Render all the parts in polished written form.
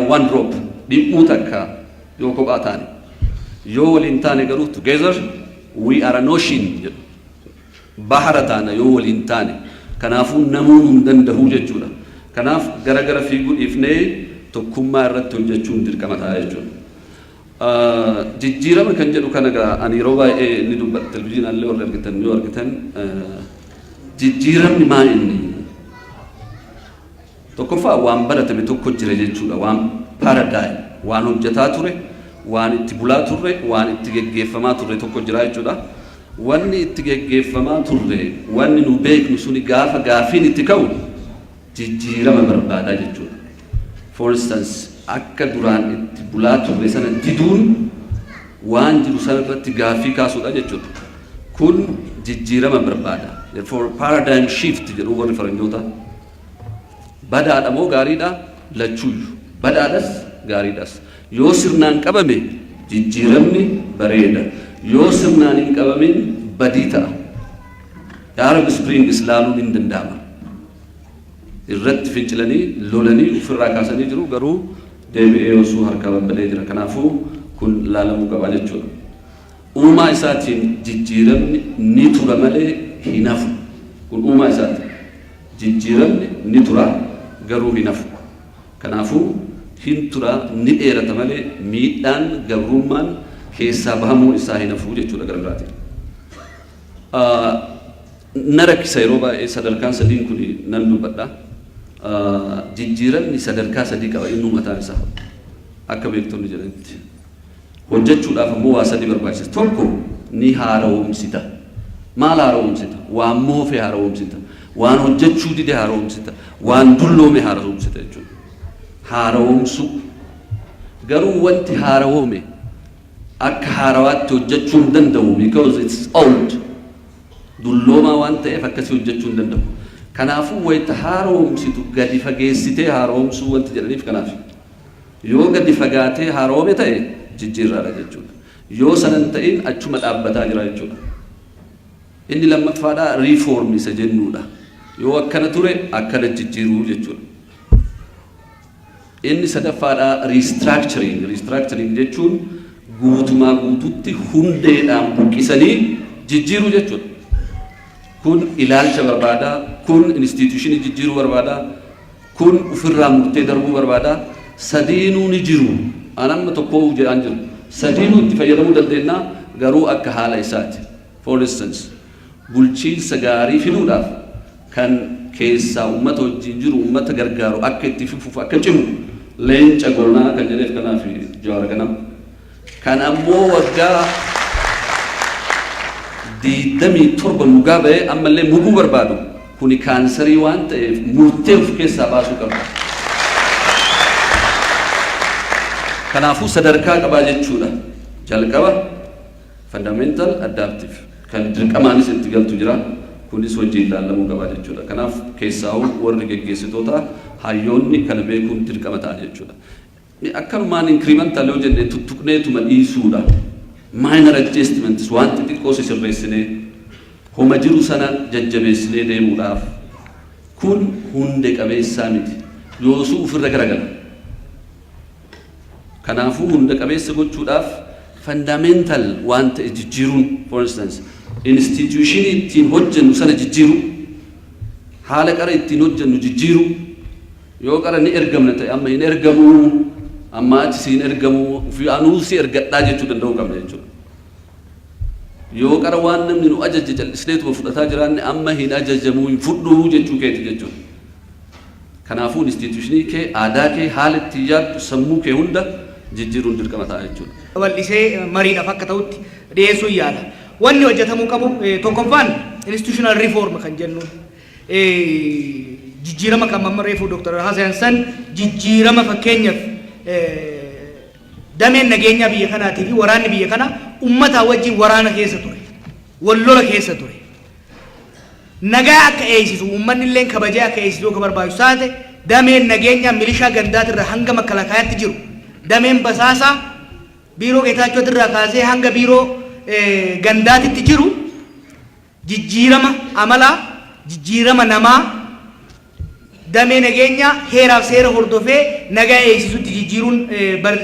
one drop, dhim'uu takka yoo kophaa taane. Yoo waliin taane garuu, together we are an ocean jedhu. Bahara taana yoo waliin taane. Kanaafuu namuu nun dandahuu jechuudha. Kanaaf gara gara fiiguu dhiifnee tokkummaa irratti hojjechuun dirqama ta'a jechuudha. Jijjiirama kan jedhu kana egaa ani yeroo baay'ee ni dubbadha, televizyiinaallee warri argitan yoo argitan, jijjiiramni maa inni? Tokkoffaa, waan baratame tokko jira jechuudha. Waan paradigm, waan hojjetaa ture, waan itti bulaa turre, waan itti geggeeffamaa turre tokko jira jechuudha. Wanni itti geggeeffamaa turre, wanni nu beeknu suni gaafa gaafiin itti ka'u jijjiirama barbaadaa jechuudha. For instance, akka duraan itti bulaa turre sana diduun waan jiru sana irratti gaaffii kaasuudha jechuudha. Kun jijjiirama barbaada. Therefore, paradigm shift jedhu warri faranjoota. Badaadha moo gaariidha? Lachuuyyu. Badaadhas gaariidhas. Yoo sirnaan qabame jijjiiramni bareeda. Yoo sirnaan hin qabamin badii ta'a. Arab Spring ilaaluun hin danda'ama. Irratti fincilanii lolanii ofirraa kaasanii jiru, garuu deebi'ee osoo harkaa babbadee jira. Kanaafuu kun laalamuu qaba jechuudha. Uumaa isaatiin jijjiiramni ni tura malee hin hafu. Kun uumaa isaati. Jijjiiramni ni tura, garuu hin hafu. Kanaafuu hin tura, ni dheerata malee miidhaan gabrummaan keessaa bahamuun isaa hin hafu jechuudha gara biraatiin. Na rakkisa yeroo baay'ee sadarkaan sadiin kun nan dubbadha. Jijjiiramni sadarkaa sadii qaba innuu mataan isaa akka beektonni jedhanitti. Hojjechuudhaaf ammoo waa sadii barbaachisa. Tokko, ni haara'oomsita. Maal haara'oomsita? Waan moofe haara'oomsita. Waan hojjechuu dide haara'oomsita. Waan dulloome haara'oomsita jechuudha. Haara'oomsuu. Garuu wanti haara'oome akka haarawaatti hojjechuu hin danda'u, because it's old. Dulloomaa waan ta'eef akkasii hojjechuu hin danda'u. Kanaafuu wayita haara'oomsitu gadi fageessitee haara'oomsuu wanti jedhaniif kanaaf. Yoo gadi fagaatee haara'oome ta'e jijjiirraadha jechuudha. Yoo sana hin ta'in achuma dhaabbataa jira jechuudha. Inni lammaffaadhaa reform isa jennuudha. Yoo akkana ture akkana jijjiiruu jechuudha. Inni sadaffaadhaa restructuring. Restructuring jechuun guutumaa guututti hundeedhaan buqqisanii jijjiiruu jechuudha. Kun ilaalcha barbaadaa, kun institutionii jijjiiruu barbaadaa, kun ofirraa murtee darbuu barbaadaa. Sadiinuu ni jiru. An amma tokko jedhaan jiru. Sadiinuu itti fayyadamuu dandeenya, garuu akka haala isaati. For instance, bulchiinsa gaarii fiduudhaaf kan keessaa uummata wajjin jiru, uummata gargaaru akka itti fufuuf, akka cimu leenca goonaa kan jedheef kanaaf Jawaar ganam. Kan ammoo waggaa 27 mugaa ba'ee ammallee muguu barbaadu, kuni kaansarii waan ta'eef murtee of keessaa baasuu qabda. Kanaafuu sadarkaa qabaa jechuudha. Jalqaba fundamental, adaptive kan dirqamaanis itti galtu jira. Kunis wajjin ilaallamuu qabaa jechuudha. Kanaaf keessaa'uu warri geggeessitoota, hayyoonni kana beekuun dirqama ta'a jechuudha. Akkanumaan incremental yoo jenne tuttuqneetuma dhiisuudha. Minor adjustments, waan xixiqqoo sisirreessinee homa jiru sana jajjabeessinee deemuudhaaf, kun hunde qabeessaa miti. Yoosuu ofirra garagala. Kanaafuu hunda qabeessa gochuudhaaf fundamental waan ta'e jijjiiruun, for instance, institutionii ittiin hojjennu sana jijjiiruu, haala qara ittiin hojjennu jijjiiruu. Yoo qara ni ergamna ta'e, amma hin ergamuu, amma achi si hin ergamuu, ofii anuu si ergadhaa jechuu danda'uu qabna jechuudha. Yoo qara waan namni nu ajaje callisneetuma fudhataa jiraanne, amma hin ajajamuu, hin fudhuu jechuu keeti jechuudha. Kanaafuu institutionii kee, aadaa kee, haala ittiin yaaddu, sammuu kee hunda jijjiiruun dirqama ta'a jechuudha. Bal'isee mariidhaaf akka ta'utti dhiyeessuu yaala. Wanni hojjetamuu qabu tokkoffaan institutional reform kan jennuun jijjiirama kan mamma reefuu Dr. Hasan san jijjiirama, fakkeenyaaf dameen nageenyaa biyya kanaatii fi waraanni biyya kanaa ummataa wajjin waraana keessa ture. Wal lola keessa ture. Nagaa akka eegsisu, uummanni illee kabajee akka eegsisu akka barbaachisu taate, dameen nageenyaa milishaa gandaatirra hanga makkalakaayaatti jiru, dameen basaasaa biiroo Geetaachootirraa kaasee hanga biiroo gandaatitti jiru, jijjiirama amalaa, jijjiirama namaa Damee nageenyaa heeraaf seera hordofee nagaa eegsisutti jijjiiruun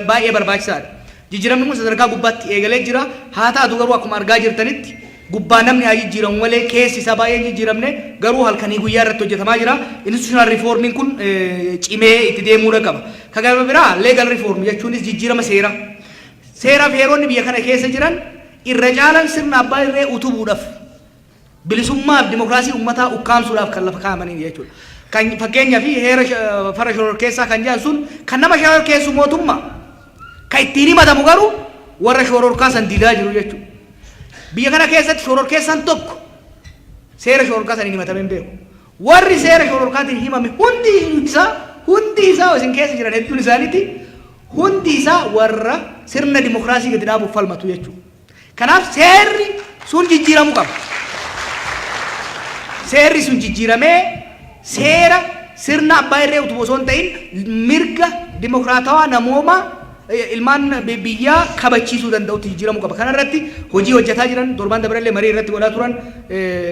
baay'ee barbaachisaadha. Jijjiiramni kun sadarkaa gubbaatti eegalee jira. Haa taatu garuu akkuma argaa jirtanitti gubbaa namni haa jijjiiramu malee keessi isaa baay'ee hin jijjiiramne, garuu halkanii guyyaa irratti hojjetamaa jira. Institutional reformiin kun cimee itti deemuudha qaba. Kan gama biraa legal reform jechuunis jijjiirama seeraa. Seeraaf heeronni biyya kana keessa jiran irra caalan sirna abbaa irree utubuudhaaf, bilisummaa fi dimokiraasii uummataa ukkaamsuudhaaf kan lafa kaa'amanii jechuudha. Kan fakkeenyaaf heera farra shororkeessaa kan jedhan sun kan nama shororkeessu mootummaa, kan ittiin himatamu garuu warra shororkaa san didaa jiru jechuudha. Biyya kana keessatti shororkeessaan tokko seera shororkaa saniin himatamee hin beeku. Warri seera shororkaatiin himame hundi isaa isin keessa jiran hedduun isaaniiti, hundi isaa warra sirna dimokiraasii gadi dhaabuuf falmatu jechuudha. Kanaaf seerri sun jijjiiramuu qaba. Seerri sun jijjiiramee seera sirna abbaa irree utubu osoo hin ta'in mirga dimokiraatawaa namoomaa ilmaan biyyaa kabachiisuu danda'utti jijjiiramuu qaba. Kana irratti hojii hojjetaa jiran, torban dabarallee marii irratti godhaa turan,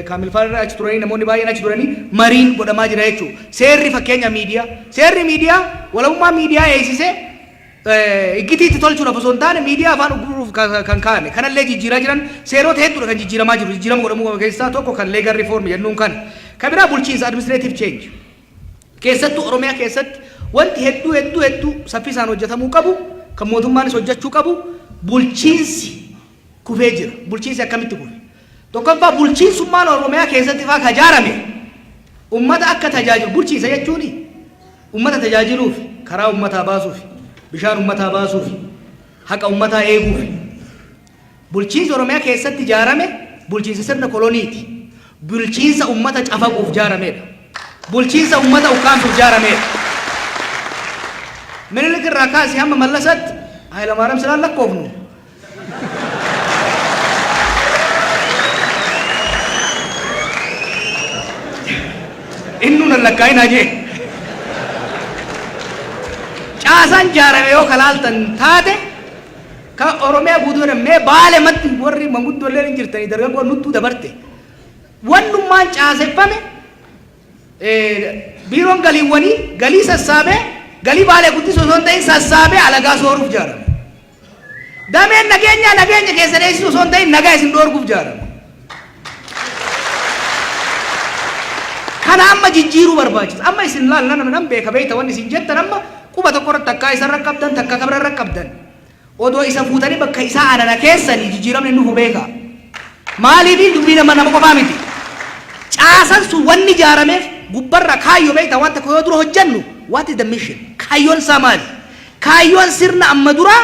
Kaamil Faarra achi turanii, namoonni baay'een achi turanii mariin godhamaa jira jechuudha. Seerri fakkeenya miidiyaa. Seerri miidiyaa walabummaa miidiyaa eegsisee iggitiitti tolchuudhaaf osoo hin taane miidiyaa afaan ugguruuf kan kaa'ame. Kanallee jijjiiraa jiran, seerota hedduudha kan jijjiiramaa jiru. Jijjiirama godhamuu qaba keessaa tokko kan legal reform jennuun kana. Kan biraa bulchiinsa, administrative change. Keessattuu Oromiyaa keessatti wanti hedduu hedduu hedduu saffisaan hojjetamuu qabu, kan mootummaanis hojjechuu qabu, bulchiinsi kufee jira. Bulchiinsi akkamitti kufe? Tokkoffaa, bulchiinsummaan Oromiyaa keessatti faa ka ijaarame ummata akka tajaajilu, bulchiinsa jechuuni ummata tajaajiluuf, karaa ummataa baasuuf, bishaan ummataa baasuuf, haqa ummataa eeguuf. Bulchiinsi Oromiyaa keessatti ijaarame bulchiinsa sirna koloniiti. Bulchiinsa ummata cafaquuf ijaaramedha. Bulchiinsa ummata ukkaamsuuf ijaaramedha. Minilik irraa kaasee hamma Mallasaatti, Hayilamaariyaam silaan lakkoofnu. Innuu nan lakkaa'inaa jee. Caasaan ijaarame yoo kalaaltan taate ka Oromiyaa guutuu jedhan, mee Baale matti warri manguddoolleen hin jirtanii, dargaggoon nuttuu dabarte. Wannummaan caaseffame biiroon galiiwwanii galii sassaabee galii Baalee guddisuu osoo hin ta'in sassaabee alagaa sooruuf ijaarame. Dameen nageenyaa nageenya keessan eegsisuu osoo hin ta'in nagaa isin dhoorguuf ijaarame. Kana amma jijjiiruu barbaachisa. Amma isin laal nan beeka, beekta, wanni isin jettan amma quba tokko irratti takkaa isa irra qabdan, takka kabira irra qabdan. Odoo isa fuutanii bakka isaa anana keessanii jijjiiramni hin dhufu, beeka. Maaliif? Dubbii nama nama qofaa miti. Caasan sun wanni ijaarameef gubbarra kaayyoo, beekta, waan tokko yoo dura hojjennu, what is the mission? Kaayyoon isaa maali? Kaayyoon sirna amma duraa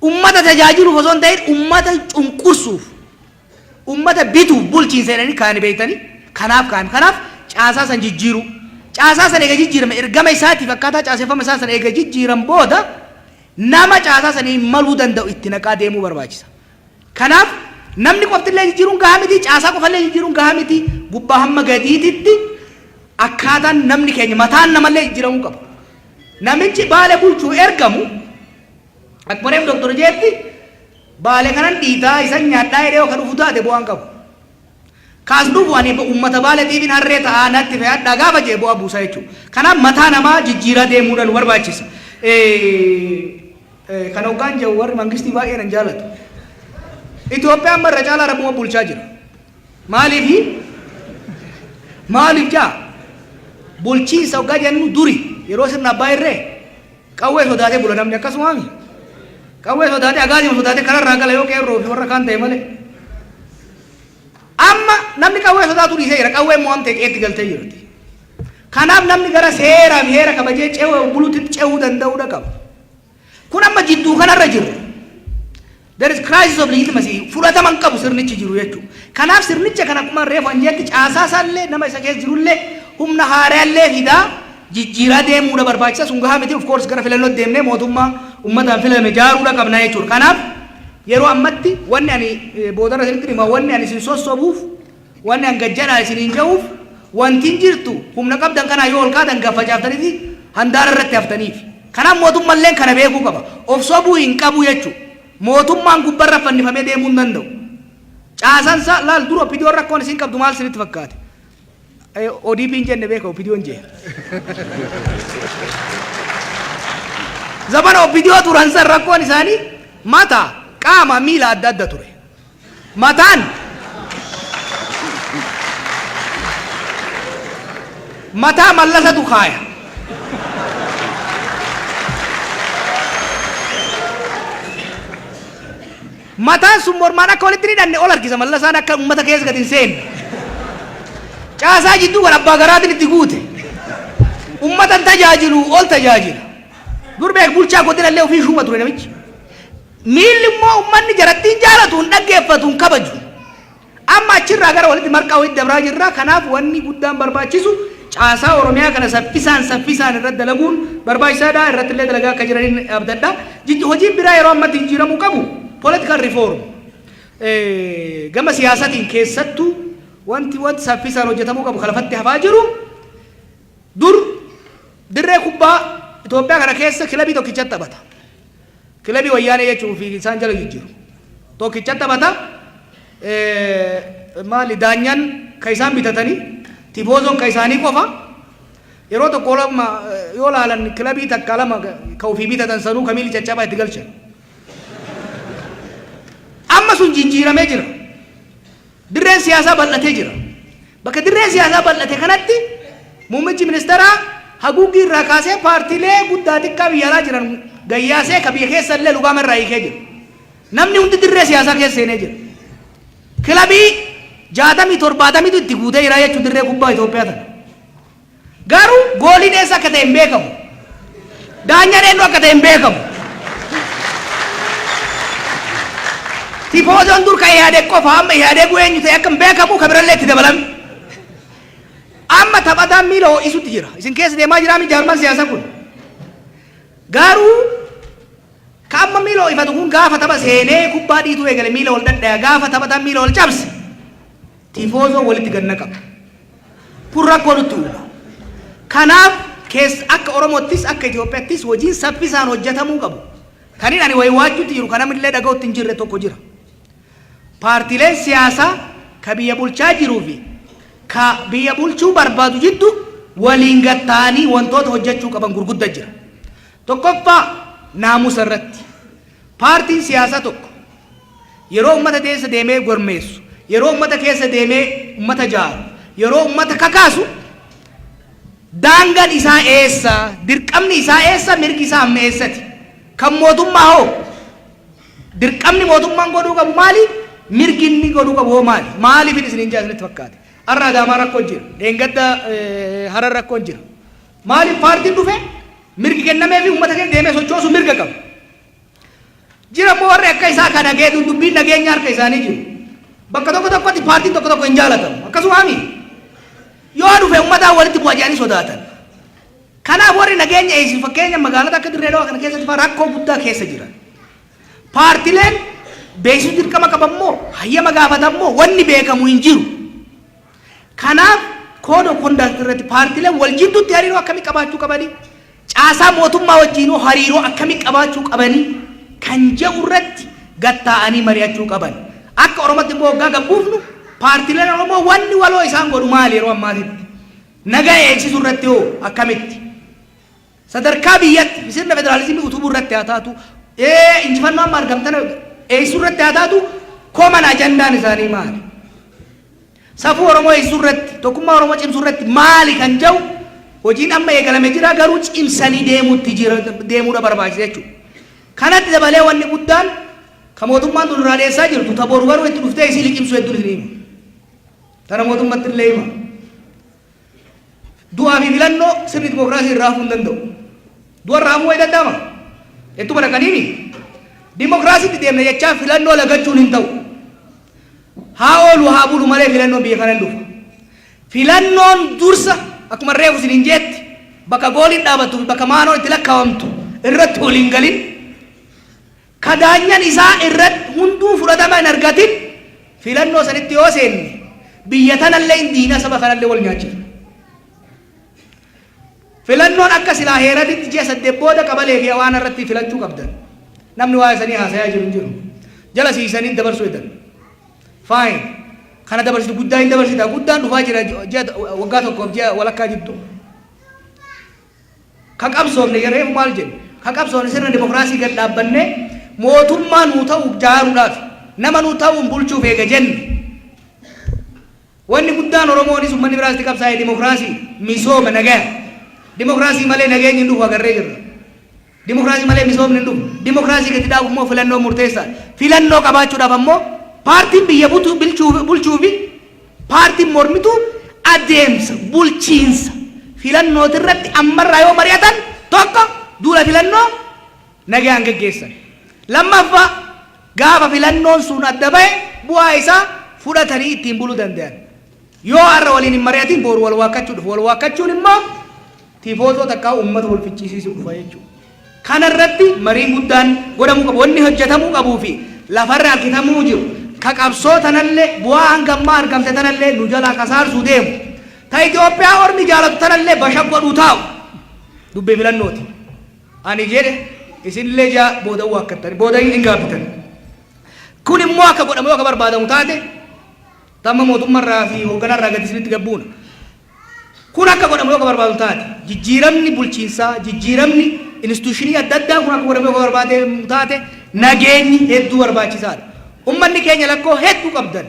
ummata tajaajiluuf osoo hin ta'in ummata cunqursuuf, ummata bituuf bulchiinsa jedhanii kaa'anii, beektanii, kanaaf kaa'ame. Kanaaf caasaa san jijjiiruu. Caasaa san eega jijjiirame, ergama isaatiif akkaataa caaseffama isaa san eega jijjiiran booda nama caasaa saniin maluu danda'u itti naqaa deemuu barbaachisa. Kanaaf namni qoftillee jijjiiruun gahaa miti, caasaa qofallee jijjiiruun gahaa miti, gubbaa hamma gadiititti akkaataan namni keenya, mataan namallee jijjiiramuu qaba. Namichi Baale bulchuu ergamu akkuma reef Doktor jeetti, Baale kanan dhiitaa isan nyaadhaa jedhee yoo ka dhufu taate bu'aan qabu. Kaas dhufu ani uummata Baaleetiifin harree ta'aa natti fe'adhaa gaafa jee bu'aa buusaa jechuudha. Kanaaf mataa namaa jijjiiraa deemuudha nu barbaachisa. Kan hoggaan jedhu warri mangistii baay'ee nan jaalatu. Itoophiyaan marra caalaa rabbuma bulchaa jira. Maaliifi? Maaliif jaa? Bulchiinsa hoggaa jennu, duri yeroo sirna abbaa irree qawwee sodaatee bula namni, akkasumaami. Qawwee sodaatee, agaazima sodaatee kararraa gala yoo qeerroo fi warra kaan ta'e malee. Amma namni qawwee sodaatu dhiisee jira. Qawween mo'amtee qeetti galtee jirti. Kanaaf namni gara seeraa fi heera kabajee ce'uu bulutti ce'uu danda'uudha qaba. Kun amma jidduu kanarra jirra. There is crisis of legitimacy. Fudhatama hin qabu sirnichi jiru jechuudha. Kanaaf sirnicha kana akkuma reefu anjeetti caasaa isaallee, nama isa keessa jirullee, humna haaraallee fidaa jijjiiraa deemuudha barbaachisa. Sun gahaa miti, of course, gara filannootti deemnee mootummaa uummataan filame ijaaruudha qabna jechuudha. Kanaaf yeroo ammatti wanni ani boodarra isinitti hima, wanni ani isin sossobuuf, wanni ani gajjadhaa isiniin jedhuuf, wanti hin jirtu humna qabdan kanaa yoo ol kaatan gaffacaaftaniiti handaara irratti haftaniif. Kanaaf mootummalleen kana beekuu qaba. Of sobuu hin qabu jechuudha. Mootummaan gubbarra fannifamee deemuu hin danda'u. Caasansa laal, dura OPDOn rakkoon isin qabdu maal isinitti fakkaate? ODP hin jenne beeka, OPDOn jee. Zamana OPDO turan san rakkoon isaanii mata, qaama, miila adda adda ture. Mataan mataa Mallasatu kaaya. Mataan sun mormaan akka walitti hin hidhanne ol harkisa, Mallasaan akka uummata keessa gad hin seenne. Caasaa jidduu kan abbaa garaatiin itti guute. Uummata hin tajaajilu, ol tajaajila. Dur beek, bulchaa godina illee ofii shuuma ture namichi. Miilli immoo uummanni jaratti hin jaalatu, hin dhaggeeffatu, hin kabaju. Amma achirraa gara walitti marqaa walitti dabraa jirra. Kanaaf wanni guddaan barbaachisu caasaa Oromiyaa kana saffisaan saffisaan irratti dalaguun barbaachisaadha. Irratti illee dalagaa akka jiraniin abdadha. Hojiin biraa yeroo ammatti jijjiiramuu qabu political reform. Gama siyaasatiin keessattuu wanti saffisaan hojjetamuu qabu kan lafatti hafaa jiru, dur dirree kubbaa Itoophiyaa kana keessa kilabii tokkichatti taphata. Kilabii Wayyaanee jechuu fi isaan jala jijjiiru. Tokkicha taphata. Maali, daanyaan ka isaan bitatanii, tifoozoon ka isaanii qofa. Yeroo tokko lama yoo laalan kilabii takka lama ka ofii bitatan sanuu ka miilli caccabaa itti galchan. Amma sun jijjiiramee jira. Dirreen siyaasaa bal'atee jira. Bakka dirreen siyaasaa bal'ate kanatti muummichi ministeeraa haguuggii irraa kaasee paartiilee guddaa xiqqaa biyya alaa jiran gayyaasee, ka biyya keessa illee lugaama irraa hiikee jira. Namni hundi dirree siyaasaa keessa seenee jira. Kilabii 60 70tu itti guutee jira jechuun dirree kubbaa Itoophiyaa tana. Garuu gooliin eessa akka ta'e hin beekamu. Daanyaan eenyu akka ta'e hin beekamu. Tifoozoon dur kan Ihaadeeg qofa, amma Ihaadeeg eenyu ta'e akka hin beekamu, kan birallee itti dabalame. Amma taphataan miila ho'isutti jira. Isin keessa deemaa jiraami jaarmaan siyaasaa kun. Garuu ka amma miila ho'ifatu kun gaafa tapha seenee kubbaa dhiituu eegale miila ol dhadhaya, gaafa taphataan miila ol cabse tifoozoo walitti gad naqama. Kun rakkoo nutti uuma. Kanaaf keessa akka Oromottis akka Itoophiyaattis hojiin saffisaan hojjetamuu qabu. Kanin ani waywaachuutti jiru, kan namni illee dhaga'utti hin jirre tokko jira. Paartiileen siyaasaa ka biyya bulchaa jiruu fi ka biyya bulchuu barbaadu jiddu waliin gad ta'anii wantoota hojjechuu qaban gurgudda jira. Tokkoffaa, naamusa irratti. Paartiin siyaasaa tokko yeroo ummata keessa deemee gormeessu, yeroo ummata keessa deemee ummata jaaru, yeroo ummata kakaasu, daangaan isaa eessa? Dirqamni isaa eessa? Mirgi isaa amma eessati? Kan mootummaa hoo? Dirqamni mootummaan godhuu qabu maali? Mirgi inni godhuu qabu hoo maali? Maaliif isiniin jaa isinitti fakkaate? Har'a Adaamaa rakkoon jira. Dheengadda Harar rakkoon jira. Maaliif? Paartiin dhufe mirgi kennamee fi uummata keessa deemee sochoosuu mirga qaba. Jira immoo warri akka isaa kan dhagee dubbiin nageenya harka isaanii jiru. Bakka tokko tokkotti paartiin tokko tokko hin jaalatamu. Akkasuma yoo dhufe uummataan walitti bu'a jedhanii sodaatan. Kanaaf warri nageenya eegsisu, fakkeenya magaalota akka Dirree Dhawaa kana keessatti fa'aa rakkoo guddaa keessa jiran. Paartileen beeksisuu dirqama qaban moo, hayyama gaafatan moo, wanni beekamu hin jiru. Kanaaf code of conduct irratti paartileen wal jidduutti hariiroo akkamii qabaachuu qabanii, caasaa mootummaa wajjinuu hariiroo akkamii qabaachuu qabanii kan jedhu irratti gad taa'anii mari'achuu qaban. Akka Oromootti immoo waggaa gabbuufnu, paartileen Oromoo wanni waloo isaan godhu maali yeroo ammaatitti? Nagaa eegsisuu irratti hoo akkamitti? Sadarkaa biyyatti sirna federaalizimii utubuu irratti haa taatu, injifannoo amma argamtan eegsisuu irratti haa taatu, common agendaan isaanii maali? Safuu Oromoo eegsisuu irratti, tokkummaa Oromoo cimsuu irratti maali kan jedhu hojiin amma eegalame jira, garuu cimsanii deemuutti jira, deemuudha barbaachisa jechuudha. Kanatti dabalee wanni guddaan ka mootummaan tun irraa dheessaa jirtu, ta boru garuu itti dhuftee isii liqimsuu hedduun isin hima. Tana mootummatti illee hima. Du'aa fi filannoo sirni dimokiraasii irraa hafuu hin danda'u. Du'a irraa hafuu wayi danda'ama? Ittuma dhaqaniimi. Dimokiraasiitti deemna jechaa filannoo lagachuun hin ta'u. Haa oolu haa bulu malee filannoon biyya kana hin dhufa. Filannoon dursa akkuma reefu isiniin jeetti, bakka gooliin dhaabattuu fi bakka maanoon itti lakkaawamtu irratti waliin galin, ka daanyan isaa irratti hunduu fudhatama hin argatin filannoo sanitti yoo seenne, biyya tanallee hin diina, saba kanallee wal nyaachifna. Filannoon akka silaa heeratitti ji'a 8 booda qabalee fi waan irratti filachuu qabdan. Namni waa'ee sanii haasayaa jiru hin jiru. Jala siisanii dabarsuu edan. Fine. Kana dabarsitu guddaa hin dabarsita. Guddaan dhufaa jira ji'a waggaa tokkoof ji'a walakkaa jiddu. Ka qabsoofne reefu maal jennu? Ka qabsoofne sirna dimokiraasii gad dhaabbannee mootummaa nuu ta'u ijaaruudhaaf, nama nuu ta'uun bulchuuf eega jenne. Wanni guddaan Oromoonis uummanni biraas itti qabsaa'e dimokiraasii, misooma, nagaya. Dimokiraasii malee nageenyi hin dhufu, agarree jirra. Dimokiraasii malee misoomni hin dhufu. Dimokiraasii gadi dhaabuuf immoo filannoo murteessaadha. Filannoo qabaachuudhaaf ammoo paartiin biyya butu bulchuu fi paartiin mormituu adeemsa bulchiinsa filannooti irratti ammarraa yoo mari'atan, tokko, duula filannoo nagayaan geggeessan. Lammaffaa, gaafa filannoon sun adda bahe bu'aa isaa fudhatanii ittiin buluu danda'an. Yoo har'a waliin hin mari'atin, boru wal waakkachuu dhufu. Wal waakkachuun immoo tifoozoo takkaa uummata wal ficcisiisuu dhufa jechuudha. Kana irratti mariin guddaan godhamuu qabu. Wanni hojjetamuu qabuu fi lafarra harkifamuu jiru, ka qabsoo tanallee bu'aa hanga ammaa argamte tanallee nu jalaa kasaarsuu deemu, ta Itoophiyaa ormi jaalatu tanallee bashaq godhuu taa'u, dubbii filannooti. Ani jedhe, isinillee ji'a booda waakkattani, booda hin gaabbitan. Kun immoo akka godhamu yoo akka barbaadamu taate, tamma mootummarraa fi hoogganarraa gadi isinitti gabbuuna. Kun akka godhamu yoo akka barbaadu taate, jijjiiramni bulchiinsaa, jijjiiramni institution adda addaa kun akka godhamu yoo akka barbaadamu taate, nageenyi hedduu barbaachisaadha. Ummanni keenya lakkoo hedduu qabdan.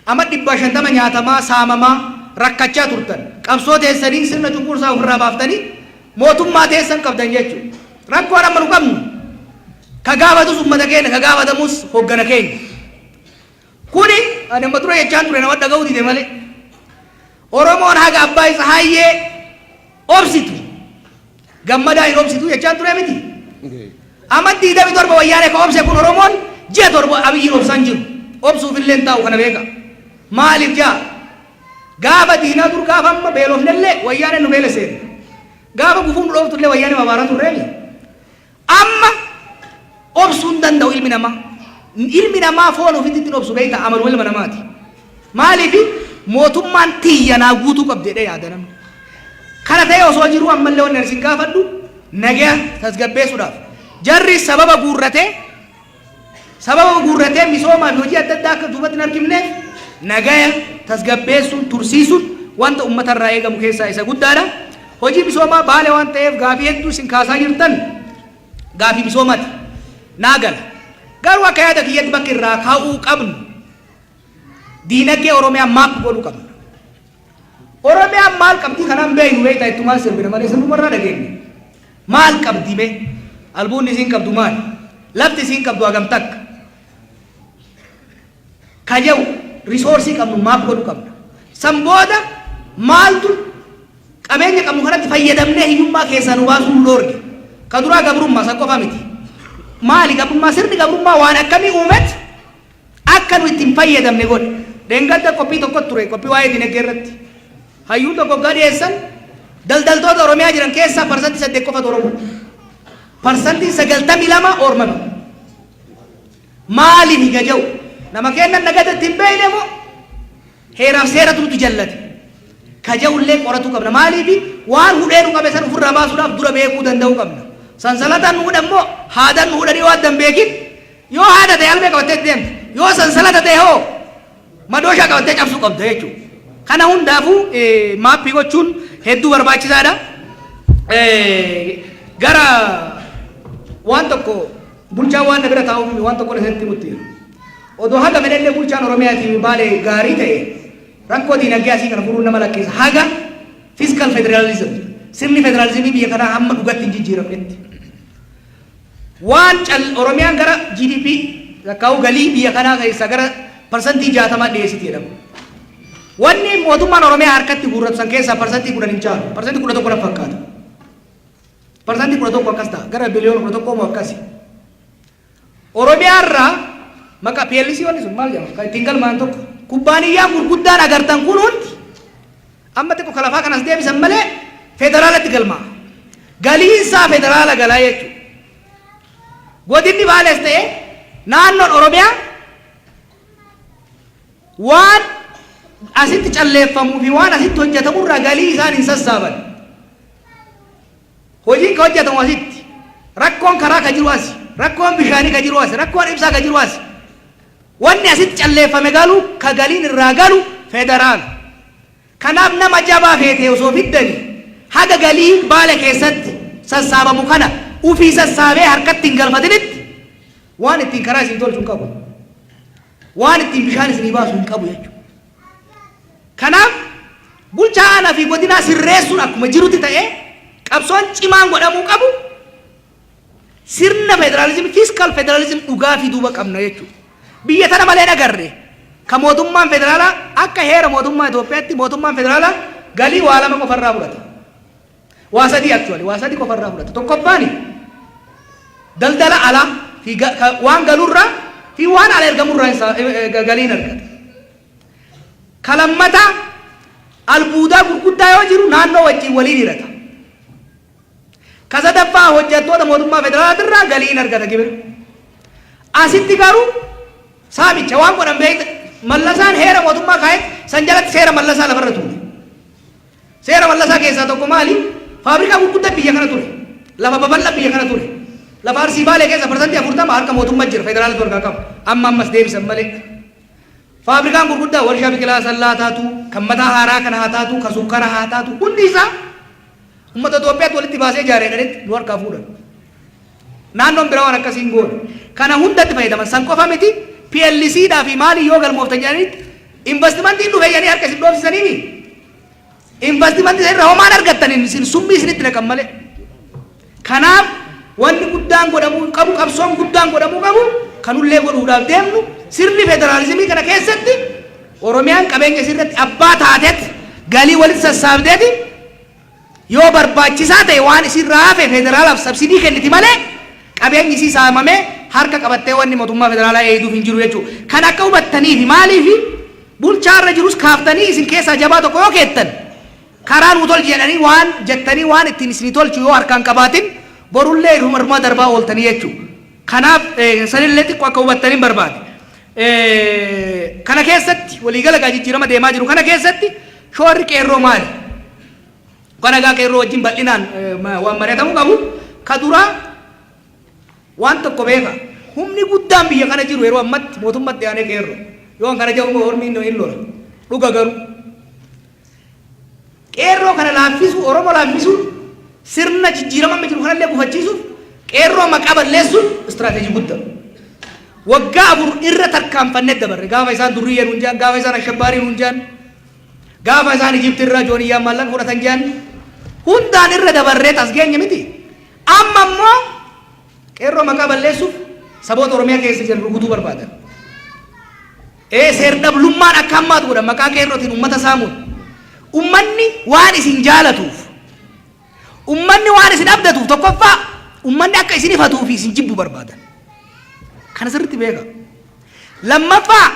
Amma 150 nyaatamaa, saamamaa, rakkachaa turtan. Qabsoo teessanii sirna cunqursaa ofirraa baaftanii mootummaa teessan qabdan jechuudha. Rakkoon amma nu qabnu, ka gaafatus ummata keenya, ka gaafatamus hoggana keenya. Kuni ani amma dura jechaan ture, nama dhaga'uu dide malee. Oromoon haga abbaa isa haayyee obsitu, Gammadaa hin obsitu jechaan ture miti. Amma 27 Wayyaanee ka obse kun, Oromoon ji'a 7 Abiyyiin obsaan jiru. Obsuuf illee hin taa'u, kana beeka. Maaliif jaa? Gaafa diinaa dur, gaafa amma beelofnellee Wayyaaneen nu beelesseera. Gaafa gufuun nu dhooftu illee Wayyaanee mabaaraa turreemi. Amma obsuu hin danda'u ilmi namaa. Ilmi namaa foon ofitti ittiin obsu, beektaa, amaluma ilma namaati. Maaliif? Mootummaan tiyya naa guutuu qabdi jedhee yaada namni. Kana ta'ee osoo jiruu, ammallee wanni ani isin gaafadhu, nagaya tasgabbeessuudhaaf jarri sababa guurratee misoomaa fi hojii adda addaa akka duubatti hin harkifneef, nagaya tasgabbeessuun tursiisuun wanta uummata irraa eegamu keessaa isa guddaadha. Hojii misoomaa Baale waan ta'eef, gaafii hedduu isin kaasaa jirtan gaafii misoomaati. Naa gala. Garuu akka yaada kiyyatti bakki irraa ka'uu qabnu, diinagdee Oromiyaa map godhuu qabna. Oromiyaan maal qabdi kanaan beeknu, beektaa, ittumaan sirbina malee sirbumarraa dhageenye. Maal qabdi mee? Albuunni isiin qabdu maali? Lafti isiin qabdu hagam takka? Kajawu resource qabnu map godhuu qabna. San booda maaltu qabeenya qabnu kanatti fayyadamnee hiyyummaa keessaa nu baasuu nu dhoorge? Ka duraa gabrummaa san qofa miti. Maali gabrummaa? Sirni gabrummaa waan akkamii uumet akka nu ittiin fayyadamne godhe? Dheengadda qophii tokko ture, qophii waa'ee dinagdee irratti. Hayyuun tokko waggaa dhiyeessan, daldaltoota Oromiyaa jiran keessaa 8% qofatu Oromoo. 92% ormami. Maaliif gaja'u? Nama kennan nagada ittiin beekne moo heeraaf seeratu nuti jallate? Kaja'ullee qoratuu qabna. Maaliif? Waan hudhee nu qabe san ofirraa baasuudhaaf dura beekuu danda'uu qabna. Sansalataan nu hudhan moo haadaan nu hudhanii waan addan beekin? Yoo haada ta'e albee qabattee deemta. Yoo sansalata ta'e hoo madooshaa qabattee cabsuu qabda jechuudha. Kana hundaafuu map gochuun hedduu barbaachisaadha. Gara waan tokko, bulchaan waan na bira taa'uuf waan tokko isinitti himutti jira. Odoo haga fedhellee bulchaan Oromiyaatii Baalee gaarii ta'e, rakkoo diinagdee asii kana furuun nama lakkisa. Haga fiscal federalism, sirni federaalizimii biyya kanaa hamma dhugatti hin jijjiiramnetti. Waan cal Oromiyaan gara GDP lakkaa'uu galii biyya kanaa keessaa gara 60% dhiyeessiti jedhama. Wanni mootummaan Oromiyaa harkatti guurratu san keessaa 10% hin caalu. 11% na fakkaata. 11% akkas ta'a. Gara biliyoona 11 moo akkasi. Oromiyaa irraa maqaa PLC wanni sun maal jedhama? Kan ittiin galmaan tokko. Kubbaaniyyaan gurguddaan agartan kun hundi amma xiqqoo kalafaa kanas deebisan malee federaalatti galmaa. Galiin isaa federaala galaa jechuudha. Godinni Baalees ta'e naannoon Oromiyaa waan asitti calleeffamuu fi waan asitti hojjetamu irraa galii isaan hin sassaaban. Hojiin ka hojjetamu asitti. Rakkoon karaa ka jiru asi. Rakkoon bishaanii ka jiru asi. Rakkoon ibsaa ka jiru asi. Wanni asitti calleeffame galu ka galiin irraa galu federaala. Kanaaf nama jabaa feete osoo fiddani haga galii Baale keessatti sassaabamu kana ufii sassaabee harkatti hin galfatinitti waan ittiin karaa isin tolchu hin qabu. Waan ittiin bishaan isinii baasu hin qabu jechuudha. Kanaaf bulchaa aanaa fi godinaa sirreessuun akkuma jirutti ta'ee, qabsoon cimaan godhamuu qabu sirna federaalizimii, fiscal federalism dhugaa fi duuba qabna jechuudha. Biyya tana malee dhagarre ka mootummaan federaalaa, akka heera mootummaa Itoophiyaatti mootummaan federaalaa galii waa lama qofarraa fudhata. Waa sadii actually, waa sadii qofarraa fudhata. Tokkoffaani daldala alaa fi waan galurraa fi waan ala ergamurraa galiin argata. Ka lammataa, albuudaa gurguddaa yoo jiru naannoo wajjin waliin hirata. Ka sadaffaa, hojjettoota mootummaa federaalaatirraa galiin argata, gibira. Asitti garuu saamicha waan godhan beekta. Mallasaan heera mootummaa kaa'etti san jalatti seera Mallasaa lafarra tuule. Seera Mallasaa keessaa tokko maali? Faabrikaa gurguddaa biyya kana ture. Lafa babal'aa biyya kana ture. Lafa Arsii Baalee keessa 40% harka mootummaa jira, federaalatu harkaa qaba. Amma ammas deebisan malee. Faabrikaan gurguddaa warshaa biqilaa sallaa taatu, kan mataa haaraa kana haa taatu, kan sukkara haa taatu, hundi isaa uummata Itoophiyaatti walitti baasee ijaaree jedhanitti nu harkaa fuudhan. Naannoon biraa waan akkasii hin goone. Kana hundatti fayyadaman. San qofa miti, PLC dhaa fi maali yoo galmooftan jedhanitti investimentiin dhufe jedhanii harka isin dhoofsisaniimi. Investimentii irra homaan argattan isin summii isinitti naqan malee. Kanaaf wanni guddaan godhamuu qabu, qabsoon guddaan godhamuu qabu, kanullee godhuudhaaf deemnu, sirni federaalizimii kana keessatti Oromiyaan qabeenya isii irratti abbaa taatet galii walitti sassaabdeeti yoo barbaachisaa ta'e waan isirraa hafe federaalaaf subsidy kenniti malee qabeenyi isii saamamee harka qabattee wanni mootummaa federaalaa eeyduuf hin jiru jechuudha. Kan akka hubattaniifi maaliifi bulchaa irra jirus kaaftanii isin keessaa jabaa tokko yoo keettan, karaa nuu tolchi jedhanii waan jettanii waan ittiin isinii tolchu yoo harkaan qabaatin, borullee irruma darbaa ooltanii jechuudha. Kanaaf sanillee xiqqoo akka hubattaniin barbaade. Kana keessatti waliigala gaa jijjiirama deemaa jiru kana keessatti shoorri qeerroo maali? Kana gaa qeerroo wajjin bal'inaan waan mari'atamuu qabu. Ka duraa waan tokko beeka. Humni guddaan biyya kana jiru yeroo ammatti mootummatti aanee qeerroo. Yoo kana jedhu ormiin hin lola. Dhuga garuu. Qeerroo kana laaffisuu, Oromoo laaffisuun, sirna jijjiirama amma jiru kanallee gufachiisuuf qeerroo maqaa balleessuun istiraateejii guddaa. Waggaa 4 irra tarkaanfannee dabarre. Gaafa isaan durriyyee nuun jedhan, gaafa isaan ashabbaarii nuun jedhan, gaafa isaan Ijipti irraa jooniyyaan maallaqa fudhatan jedhan, hundaan irra dabarree as geenye miti. Amma immoo qeerroo maqaa balleessuuf saboota Oromiyaa keessa jiran rukutuu barbaadan. Ee, seer-dhablummaan akka hammaatu godhan maqaa qeerrootiin uummata saamuun. Uummanni waan isin jaalatuuf, uummanni waan isin abdatuuf, tokkoffaa uummanni akka isin ifatuu fi isin jibbu barbaadan. Kana sirriitti beeka. Lammaffaa,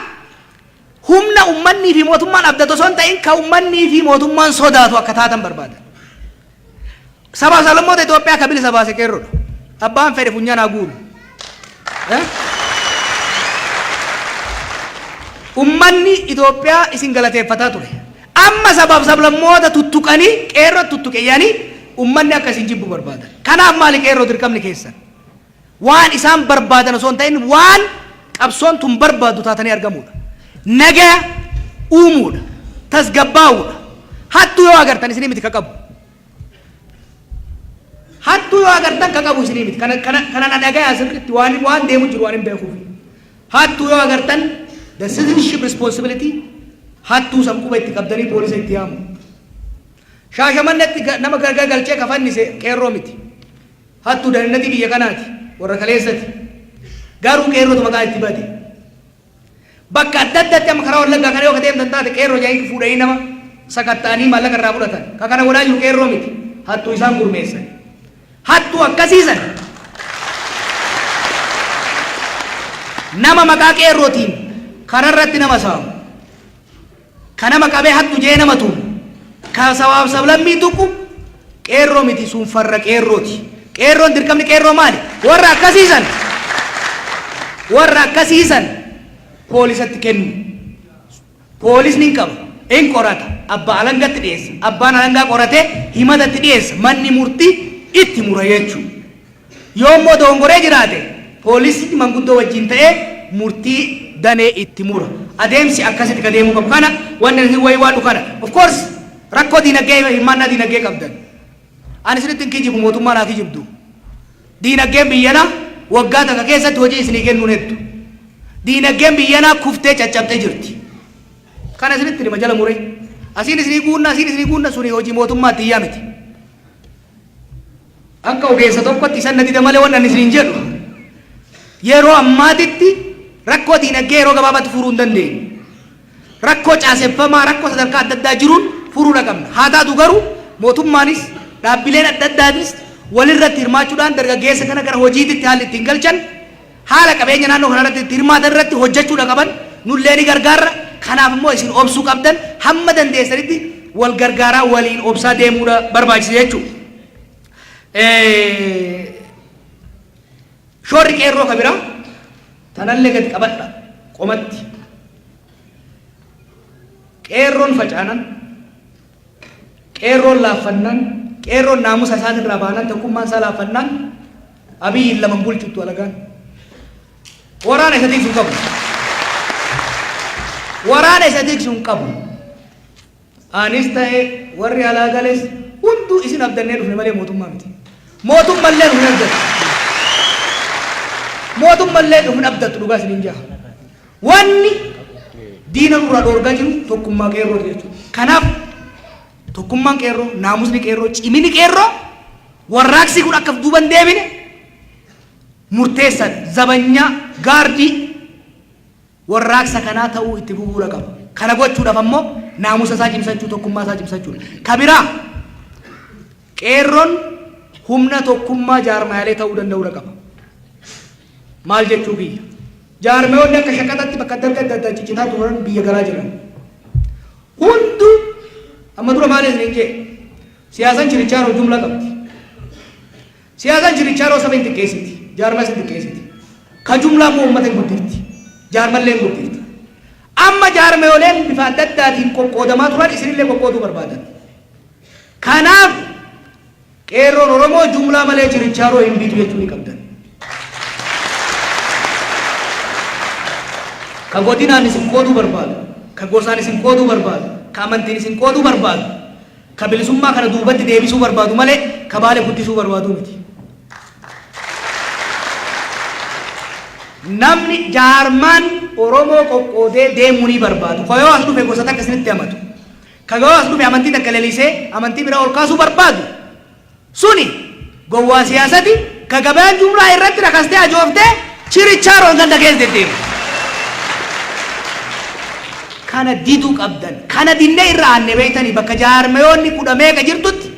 humna uummanni fi mootummaan abdatu osoo hin ta'in kan uummanni fi mootummaan sodaatu akka taatan barbaadan. Sabaa sablammoota Itoophiyaa ka bilisa baase qeerroodha. Abbaan fedhe funyaan haa guuru. Ummanni Itoophiyaa isin galateeffataa ture. Amma sabaaf sablammoota tuttuqanii qeerroo tuttuqe jedhanii ummanni akka isin jibbu barbaadan. Kanaaf maali qeerroo dirqamni keessan? Waan isaan barbaadan osoo hin ta'in waan qabsoon tun barbaaddu taatanii argamuudha. Nagaya uumuudha. Tasgabbaa'uudha. Hattuu yoo agartan isinii miti ka qabu. Hattuu yoo agartan ka qabu isinii miti. Kana na dhagaya sirriitti, waan deemu jiru waan hin beekuufi. Hattuu yoo agartan, the citizenship responsibility, hattuu san quba itti qabdanii poolisa itti yaamu. Shaashamannetti nama gargar galchee ka fannise qeerroo miti. Hattuu daninnatii biyya kanaati. Warra kaleessati. Garuu qeerrootu maqaa itti bade. Bakka adda addaatti amma karaa Wallaggaa kana yoo ka deemtan taate, qeerroo jedhanii fuudhanii nama sakatta'anii maallaqa irraa fudhatan. Ka kana godhaa jiru qeerroo miti. Hattuu isaan gurmeessan. Hattuu akkasiisan nama maqaa qeerrootiin kararratti nama saamu. Ka nama qabee hattu jee nama tumu. Ka sabaaf sablammii tuqu qeerroo miti, sun farra qeerrooti. Qeerroon, dirqamni qeerroo maali? Warra akkasiisan poolisatti kennu. Poolisni hin qaba. In qorata. Abbaa alangatti dhiyeessa. Abbaan alangaa qoratee himatatti dhiyeessa. Manni murtii itti mura jechuudha. Yoo immoo dogongoree jiraate, poolisni manguddoo wajjin ta'ee murtii danee itti mura. Adeemsi akkasitti ka deemuu qabu kana wanni isin wayii waadhu kana. Of course, rakkoo diinagdee, hirmaannaa diinagdee qabdan. Ani isinitti hin kijibu, mootummaa naa kijibdu. Diinagdeen biyyanaa waggaa takka keessatti hojii isinii kennuun heddu. Diinagdeen biyyanaa kuftee caccabtee jirti. Kana isinitti hima jala muree. Asiin isinii guunna, asiin isinii guunna, suni hojii mootummaatti iyyaa miti. Akka ogeessa tokkotti isan na dida malee waan ani isiniin jedhu, yeroo ammaatitti rakkoo diinagdee yeroo gabaabaatti furuu hin dandeenyu. Rakkoo caaseffamaa, rakkoo sadarkaa adda addaa jiruun furuudha qabna. Haa taatu garuu, mootummaanis dhaabbileen adda addaatis walirratti hirmaachuudhaan dargaggeessa kana gara hojiititti haalli ittiin galchan, haala qabeenya naannoo kana irratti itti hirmaatan irratti hojjechuudha qaban. Nullee ni gargaarra. Kanaaf immoo isin obsuu qabdan, hamma dandeessanitti wal gargaaraa, waliin obsaa deemuudha barbaachisa jechuudha. Shoorri qeerroo ka biraa tanallee gadi qabadha qomatti. Qeerroon facaanan, qeerroon laaffannaan, qeerroon naamusa isaatirraa baanaan, tokkummaan isaa laaffannaan, Abiyyiin laman bulchuttu alagaan. Waraana isa tiksu hin qabu. Waraana isa tiksu hin qabu. Anis ta'e warri alaa gales hunduu isin abdannee dhufne malee mootummaa miti. Mootummallee nu hin abdattu. Mootummallee nu hin abdattu, dhugaa isiniin jaha. Wanni diina nurraa dhoorgaa jiru tokkummaa qeerrooti jechuudha. Kanaaf tokkummaan qeerroo, naamusni qeerroo, cimini qeerroo warraaqsi kun akka duuba hin deebine murteessaadha. Zabanyaa, gaardii warraaqsa kanaa ta'uu itti fufuudha qaba. Kana gochuudhaaf ammoo naamusa isaa cimsachuu, tokkummaa isaa cimsachuudha. Ka biraa, qeerroon humna tokkummaa jaarmaalee ta'uu danda'uudha qaba. Maal jechuu kiyya? Jaarmayoonni akka shaqaxatti bakka adda adda adda ciccitaa turan biyya galaa jiran. Hunduu amma dura maal isiniin jee? Siyaasaan chirichaaroo jumlaa qabdi. Siyaasaan chirichaaroo saba hin xiqqeessiti. Jaarmas hin xiqqeessiti. Ka jumlaa immoo uummata hin guddifti. Jaarmallee hin guddifti. Amma jaarmayoleen bifa adda addaatiin qoqqoodamaa turan isinillee qoqqooduu barbaadan. Kanaaf qeerroon Oromoo jumlaa malee chirichaaroo hin bitu jechuu ni qabdan. Ka godinaan isin qooduu barbaadu, ka gosaan isin qooduu barbaadu, ka amantiin isin qooduu barbaadu, ka bilisummaa kana duubatti deebisuu barbaadu malee ka Baale guddisuu barbaaduu miti. Namni jaarmaan Oromoo qoqqoodee deemuu ni barbaadu. Ka yoo as dhufe gosa takka isinitti amatu. Ka yoo as dhufe amantii takka lelisee amantii biraa ol kaasuu barbaadu. Suni gowwaa siyaasati, ka gabayaan jumlaa irratti rakastee ajooftee chirichaaroon ganda keessa deddeemu. Kana diduu qabdan. Kana dinnee irra aanne beektanii, bakka jaarmayoonni kudha meeqa jirtutti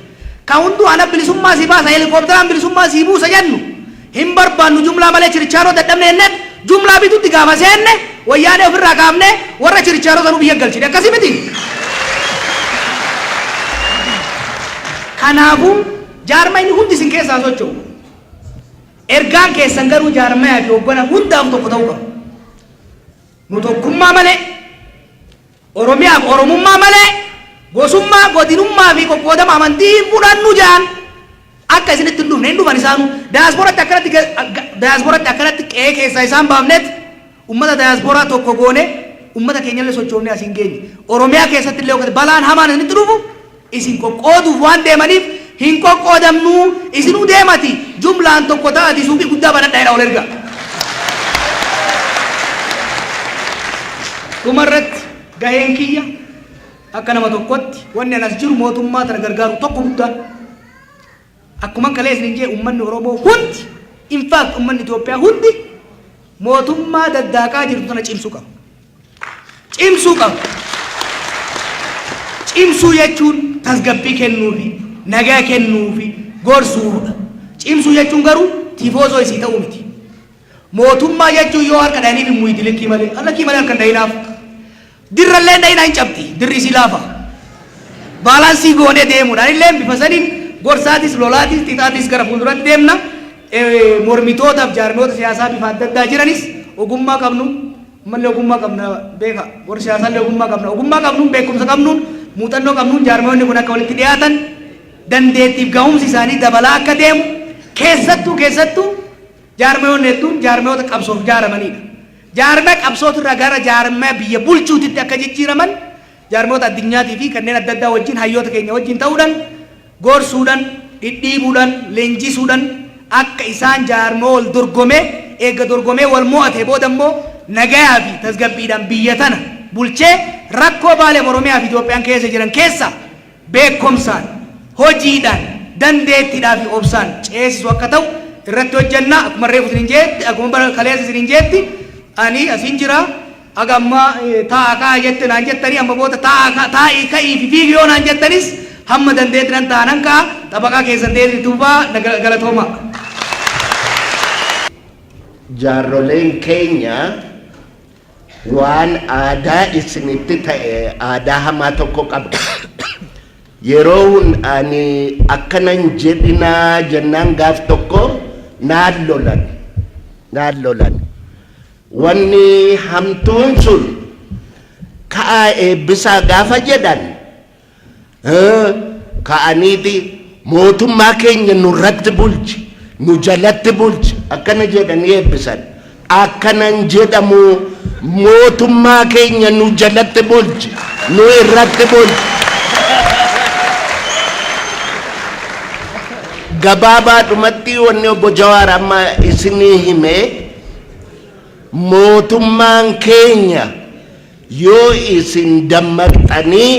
ka hunduu ana bilisummaa si baasa, helikoophteraan bilisummaa si buusa jennu hin barbaannu, jumlaa malee chirichaaroo dadhabne jenneet jumlaa bitutti gaafa seenne, wayyaanee ofirraa kaafnee warra chirichaaroo sanuu biyya galchine, akkasii miti. Kanaafuu jaarmayni hundi isin keessaa socho'u. Ergaan keessan garuu jaarmayaa fi hoggana hundaaf tokko ta'uu qaba. Nu tokkummaa malee, Oromiyaaf Oromummaa malee, gosummaa, godinummaa fi qoqqoodama amantii hin fudhannu jaan akka isinitti hin dhufne. Hin dhufan isaanuu. Diyaasporatti akkanatti qe'ee keessaa isaan baafneet ummata diyaasporaa tokko goone, ummata keenyallee sochoofnee asiin geenye. Oromiyaa keessatti illee balaan hamaan isinitti dhufu isin qoqqooduuf waan deemaniif, hin qoqqoodamnuu, isinuu deemati jumlaan tokko ta'ati suuqii guddaa banadhaa jedha ol ergaa. Dhumarratti, gaheen kiyya akka nama tokkotti wanni anas jiru mootummaa tana gargaaru tokko guddaan, akkuma kalee isinin jee, ummanni Oromoo hundi, in fact ummanni Itoophiyaa hundi mootummaa daddaaqaa jirtu tana cimsuu qaba. Cimsuu qaba. Cimsuu jechuun tasgabbii kennuufi, nagaa kennuufi, gorsuudha. Cimsuu jechuun garuu tifoozoo isii ta'uu miti. Mootummaa jechuun yoo harka dhahaniif hin muyti likkii malee. Lakkii malee harka hin dhahinaaf. Dirrallee hin dhahinaa, hin cabdi. Dirri isii laafa. Balance goonee deemuudha. Anillee bifa saniin gorsaatis, lolaatis, xixaatis gara fuulduratti deemna. Mormitootaaf jaarmiyoota siyaasaa bifa adda addaa jiranis ogummaa qabnu, ammallee ogummaa qabna beeka. Warri siyaasaallee ogummaa qabna. Ogummaa qabnuun, beekumsa qabnuun, muuxannoo qabnuun jaarmiyoonni kun akka walitti dhiyaatan, dandeettiif gahumsi isaanii dabalaa akka deemu, keessattuu jaarmiyoonni hedduun jaarmiyoota qabsoof jaaramanidha. Jaarmaa qabsootirraa gara jaarmaa biyya bulchuutitti akka jijjiiraman jaarmoota addunyaatii fi kanneen adda addaa wajjin, hayyoota keenya wajjin ta'uudhaan, gorsuudhaan, dhidhiibuudhaan, leenjisuudhaan akka isaan jaarmoo wal dorgomee, eegga dorgomee wal mo'ate booda immoo nagayaa fi tasgabbiidhaan biyya tana bulchee rakkoo Baalee, Oromiyaa fi Itoophiyaan keessa jiran keessa beekumsaan, hojiidhaan, dandeettiidhaa fi obsaan ceesisu akka ta'u irratti hojjannaa. Akkuma reefu isinin jeetti, akkuma kaleessa isinin jeetti, ani asin jira. Aga amma taa'a ka'a jette naan jettanii, amma booda taa'a, taa'ii, ka'ii fi fiigi yoo naan jettanis, hamma dandeetti nan ta'a, nan ka'a. Xabaqaa keessan ta'ee dubbaa. Galatooma. Jaarroleen keenya waan aadaa isinitti ta'e, aadaa hamaa tokko qabda. Yeroo hun ani akkanan jedhinaa jennaan, gaaf tokko naan lolan, naan lolan. Wanni hamtuun sun ka'aa eebbisaa gaafa jedhan, ka'aniiti mootummaa keenya nurratti bulchi, nu jalatti bulchi akkana jedhanii eebbisan. Akkanan jedhamu, mootummaa keenya nu jalatti bulchi, nu irratti bulchi. Gabaabaadhumatti wanni obbo Jawaar amma isinii hime, mootummaan keenya yoo isin dammaqxanii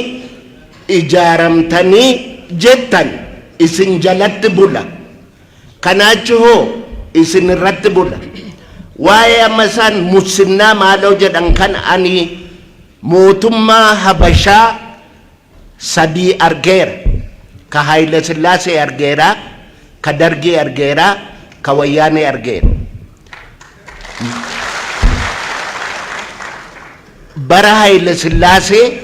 ijaaramtanii jettan isin jalatti bula. Kanaachi hoo isin irratti bula. Waa'ee amma isaan musinnaa maaloo jedhan kan, ani mootummaa Habashaa sadii argeera. Ka Haayile Sillaasee argeera, ka Dargii argeera, ka Wayyaanee argeera. Bara Haayile Sillaasee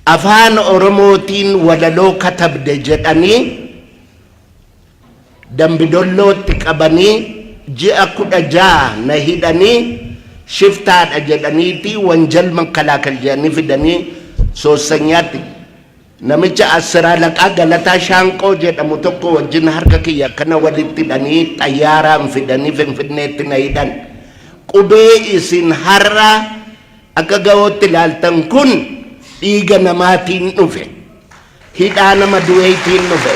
afaan Oromootiin walaloo katabde jedhanii Dambidollootti qabanii ji'a 16 na hidhanii, shiftaadha jedhaniiti wanjal makkalaakal jedhanii fidanii soossanyaatti namicha Assiraa Laqaa Galataa Shaanqoo jedhamu tokko wajjin harka kiyya akkana walitti hidhanii xayyaaraan fidanii Finfinneetti na hidhan. Qubee isin har'a akka gahootti ilaaltan kun dhiiga namaatiin dhufe. Hidhaa nama du'eetiin dhufe.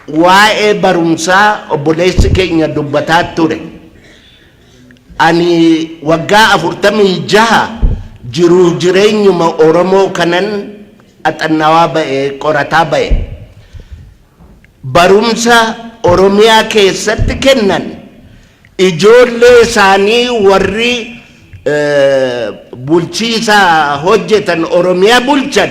Waa'ee barumsaa obboleessi keenya dubbataa ture. Ani waggaa 46 jiruuf jireenyuma Oromoo kanan axannawaa ba'e, qorataa ba'e. Barumsa Oromiyaa keessatti kennan, ijoollee isaanii warri bulchiisaa hojjetan, Oromiyaa bulchan,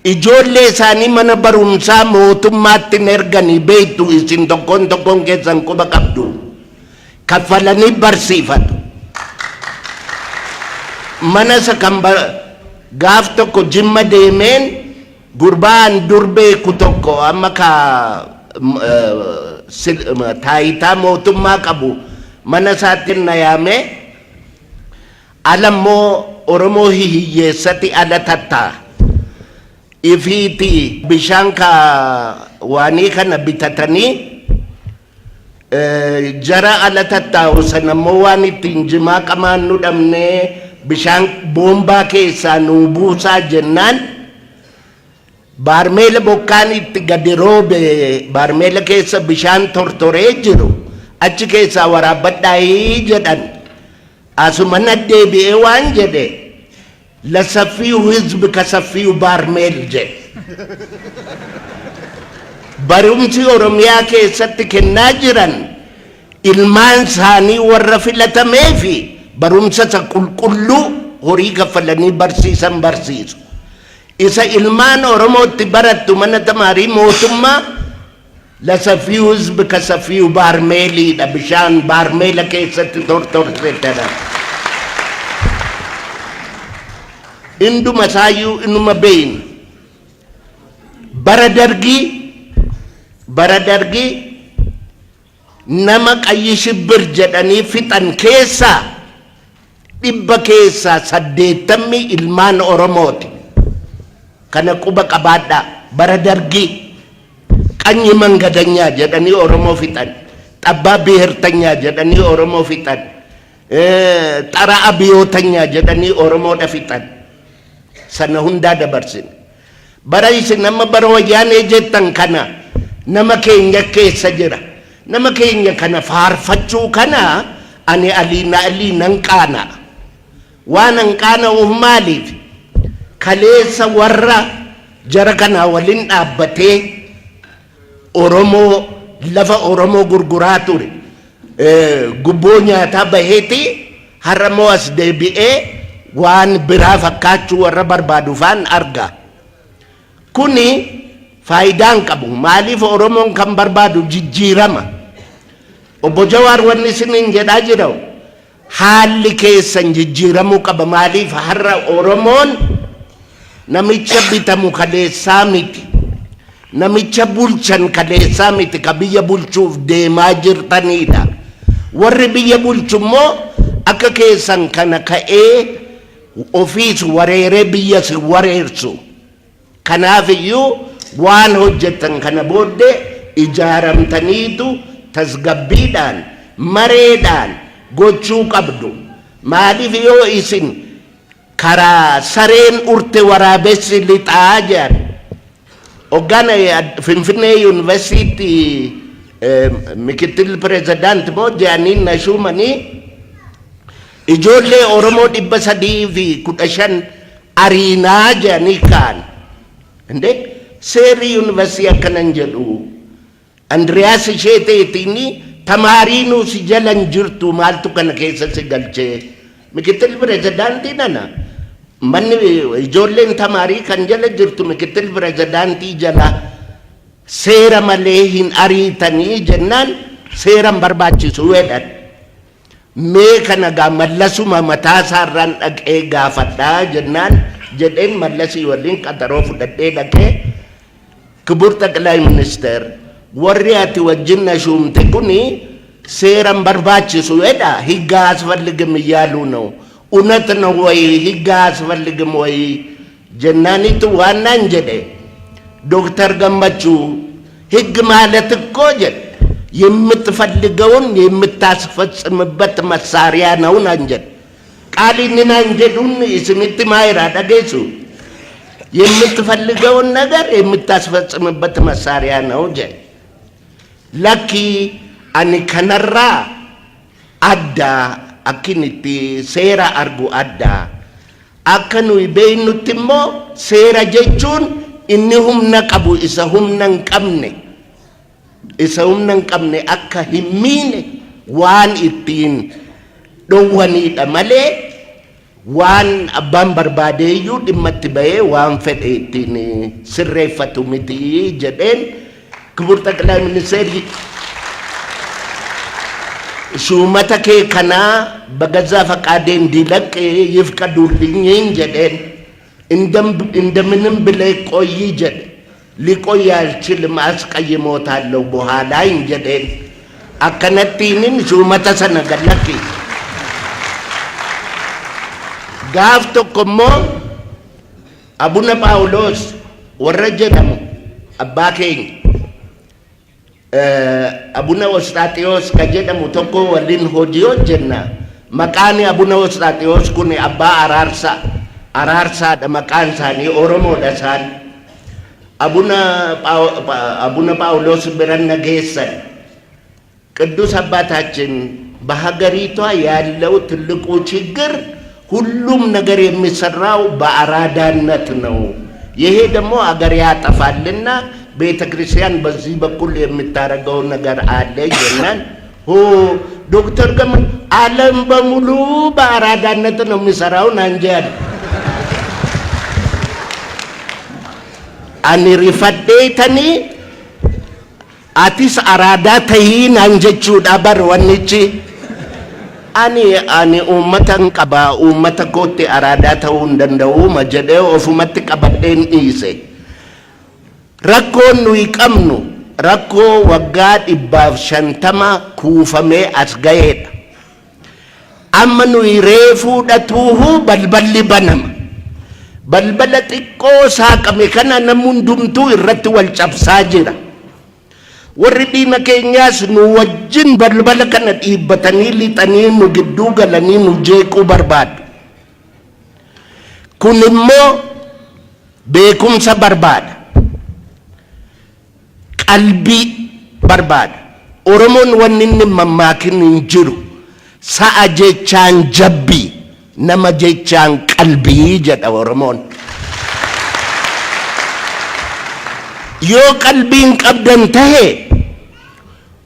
ijoollee isaanii mana barumsaa mootummaatti hin erganii. Beektu, isin tokkoon tokkoon keessan quba qabdu. Kaffalanii barsiifatu. Mana isa kan gaaf tokko Jimma deemeen gurbaan dur beeku tokko, amma ka taayitaa mootummaa qabu, mana isaatti na yaame. Ala immoo Oromoo hiyyeessati ala tattaa ifiiti bishaan ka waanii kana bitatanii, jara ala tattaa'u sana immoo waan ittiin jimaa qamaan nu dhabnee bishaan boombaa keessaa nuu buusaa jennaan, baarmeela bokkaan itti gadi roobe, baarmeela keessa bishaan tortoree jiru achi keessaa waraabbadhaayii jedhan. Asuma na deebi'ee waan jedhe, "ለሰፊው ህዝብ ከሰፊው ባርሜል" jedhe. Barumsi Oromiyaa keessatti kennaa jiran ilmaan isaanii warra filatamee fi barumsa isa qulqulluu horii kaffalanii barsiisan barsiisu. Isa ilmaan Oromootti barattu mana tamaarii mootummaa ለሰፊው ህዝብ ከሰፊው baarmeeliidha, bishaan baarmeela keessatti tortorsetedha. Induma isaayyuu inuma beeyna. Bara Dargii nama qayyi shibbir jedhanii fixan keessaa 80% ilmaan Oromooti. Kana quba qabaadhaa. Bara Dargii ቀኝ መንገደኛ jedhanii Oromoo fixan. ጠባብ ብሔርተኛ jedhanii Oromoo fixan. Xara abiyootanyaa jedhanii Oromoodha fixan. Sana hundaa dabarsine. Bara isin amma bara Wayyaanee jettan kana nama keenya keessa jira. Nama keenya kana faarfachuu kana ani alii na alii nan qaana'a. Waan an qaana'uuf maaliif? Kaleessa warra jara kanaa waliin dhaabbatee Oromoo lafa Oromoo gurguraa ture, gubboo nyaataa baheeti har'a immoo as deebi'ee waan biraa fakkaachuu warra barbaadu faan arga. Kuni faayidaa hin qabu. Maaliif? Oromoon kan barbaadu jijjiirama. Obbo Jawaar, wanni isiniin jedhaa jira, haalli keessan jijjiiramuu qaba. Maaliif? Har'a Oromoon namicha bitamu kaleessaa miti. Namicha bulchan kaleessaa miti, ka biyya bulchuuf deemaa jirtanidha. Warri biyya bulchu immoo akka keessan kana ka'ee ofiis wareeree biyyas wareersu. Kanaaf iyyuu waan hojjettan kana booddee ijaaramtaniitu tasgabbiidhaan, mareedhaan gochuu qabdu. Maaliif yoo isin karaa sareen urte waraabessi lixaa jedhan. Hoggaan Finfinnee Yuunivarsiitii ምክትል ፕሬዚዳንት moo jedhanii na shuumanii, ijoollee Oromoo 315 ariinaa jedhanii ka'an. እንዴ, seerri yuunivarsiitii akkanan jedhu. Andiriyaas ishee ta'eetiin tamaariinuu si jalan jirtu, maaltu kana keessa si galchee? ምክትል pirezidaantii nana, manni ijoolleen tamaarii kan jala jirtu ምክትል pirezidaantii jala, seera malee hin ariitanii jennaan, seeran barbaachisu jedhan. Mee kana gaa Mallasuma mataa isaarraan dhaqee gaafadhaa jennaan jedheen. Mallasii waliin qaxaroo fudhadhee dhaqee, "ክቡር ጠቅላይ ሚኒስትር, warri ati wajjin na shuumte kuni seeran barbaachisu jedha, ህግ አያስፈልግም እያሉ ነው፣ እውነት ነው ወይ? ህግ አያስፈልግም ወይ?" jennaanitu waan naan jedhe, "ዶክተር ገመቹ, ህግ ማለት እኮ," jedhe, "የምትፈልገውን የምታስፈጽምበት መሳሪያ ነው" naan jedhe. Qaalinni naan jedhuun isinitti maayiraa dhageessu, የምትፈልገውን ነገር የምታስፈጽምበት መሳሪያ ነው jedhe. Lakki, ani kanarraa adda, akkin itti seera argu adda. Akka nuyi beeynutti immoo seera jechuun inni humna qabu isa humna hin qabne akka hin miine waan ittiin dhowwanidha malee waan abbaan barbaadeeyyuu dhimma itti bahee waan fedhe ittiin sirreeffatu miti jedheen. "ክቡር ጠቅላይ ሚኒስትር, ሹመተ kee kanaa በገዛ ፈቃዴ እንዲለቅ ይፍቀዱልኝ" jedheen. "እንደምንም ብለህ ቆይ" jedhe. "ሊቆይ አልችልም፣ አስቀይሞታለሁ በኋላ" jedheen. Akkanattiinin shuumata sana gad lakkise. Gaaf tokko immoo Abuna Phaawulos warra jedhamu, abbaa keenya Abuna Osxaaxiyoos ka jedhamu tokko waliin hojii hojjenna. Maqaan Abuna Osxaaxiyoos kun abbaa araarsaa, araarsaadha maqaan isaanii, Oromoodha isaan. Abuna Phaawulos biran na geessan. "ቅዱስ አባታችን, በሀገሪቷ ያለው ትልቁ ችግር ሁሉም ነገር የሚሰራው በአራዳነት ነው። ይሄ ደግሞ አገር ያጠፋልና ቤተ ክርስቲያን በዚህ በኩል የምታደርገው ነገር አለ" jennaan, "ሆ ዶክተር ገመ, ዓለም በሙሉ በአራዳነት ነው የሚሰራው" naan jedhan. Ani rifadheetanii, atis araadaa tahii naan jechuudha bar wannichi. Ani uummatan qaba, uummata kootti araadaa ta'uu hin danda'uuma jedhee ofumatti qabadheen dhiise. Rakkoon nuyi qabnu rakkoo waggaa 150 kuufamee as ga'eedha. Amma nuyi reefuudhatuuhu balballi banama. Balbala xiqqoo saaqame kana namni hundumtuu irratti wal cabsaa jira. Warri diina keenyaas nu wajjin balbala kana dhiibbatanii lixanii nu gidduu galanii nu jeequu barbaadu. Kun immoo beekumsa barbaada. Qalbii barbaada. Oromoon wanni inni hin mammaakin hin jiru. Sa'a jechaan jabbii, nama jechaan qalbii jedha Oromoon. Yoo qalbii hin qabdan tahe